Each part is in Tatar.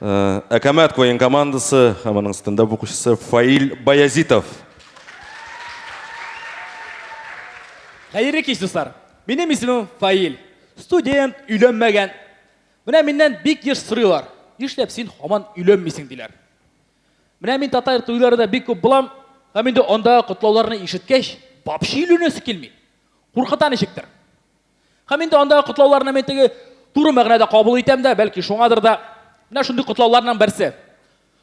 Әкәмәт квн командасы һәм аның стендап укучысы Фаил Баязитов. Хәерле кич, дуслар. Минем исемем Фаил. Студент, өйләнмәгән. Менә миннән бик еш сорыйлар. Нишләп син һаман өйләнмисең, диләр. Менә мин татар туйларында бик күп булам, һәм инде андагы котлауларны ишеткәч, вообще өйләнәсе килми. Куркыта ничектер. Һәм инде андагы котлауларны мин теге туры мәгънәдә кабул итәм дә, бәлки шуңадыр да. Менә шундый котлауларның берсе.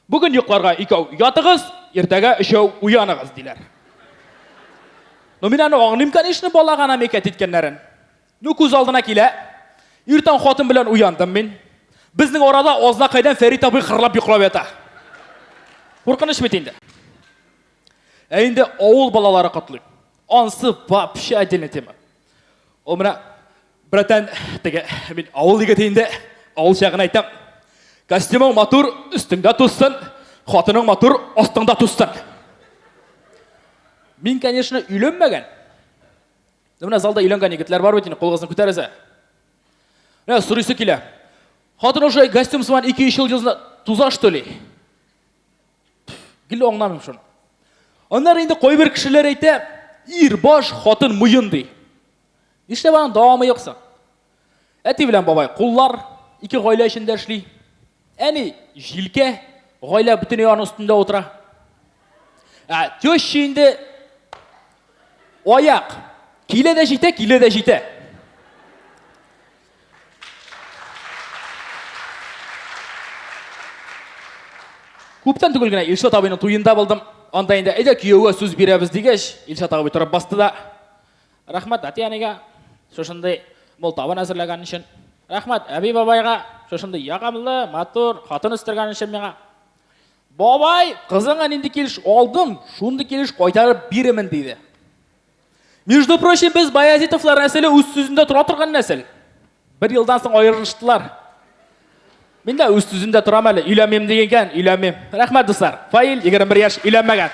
Бүген йокларга икәү ятыгыз, иртәгә өчәү уяныгыз, диләр. Ну, мин аны аңлыйм, конечно, балага намекать иткәннәрен. Ну, күз алдына килә. Иртән хатын белән уяндым мин. Безнең арада Азнакайдан Фәрит абый хырлап йоклап ята. Куркыныч бит инде. Ә инде авыл балалары котлый. Ансы вообще отдельная тема. Ул менә, братан, теге, мин авыл егете инде, авылча гына әйтәм. Костюмың матур, өстеңдә тузсын, хатының матур, астыңда тузсын. Мин, конечно, өйләнмәгән. Ну, менә залда өйләнгән егетләр бар бит инде, кулыгызны күтәрегез. Менә сорыйсы килә. Хатын уже костюм сыман 2-3 ел елына туза, что ли? Гел аңламыйм шуны. Аннары инде кайбер кешеләр әйтә, ир баш, хатын муен ди. Нишләп аның дәвамы юк соң? Әти белән бабай куллар, ике гаилә эчендә эшли. Әни җилкә, гаилә бөтенләй аның өстендә утыра. Ә теща инде аяк. Килә дә җитә, килә дә җитә. Күптән түгел генә Илшат абыйның туенда булдым. Анда инде әйдә кияүгә сүз бирәбез дигәч, Илшат абый торып басты да, Рәхмәт әти-әнигә шушындый мул табын әзерләгән өчен. Рәхмәт әби-бабайга шушындый ягымлы, матур хатын үстергән өчен миңа. Бабай, кызыңа нинди килеш алдым, шундый килеш кайтарып бирермен, диде. Между прочим, без Баязитовлар нәселе үз сүзендә тора торган нәсел. Бер елдан соң аерылыштылар. Мин дә үз сүзендә торам әле, өйләнмим дигән, өйләнмим. Рәхмәт, дуслар. Фаил, 21 яшь, өйләнмәгән.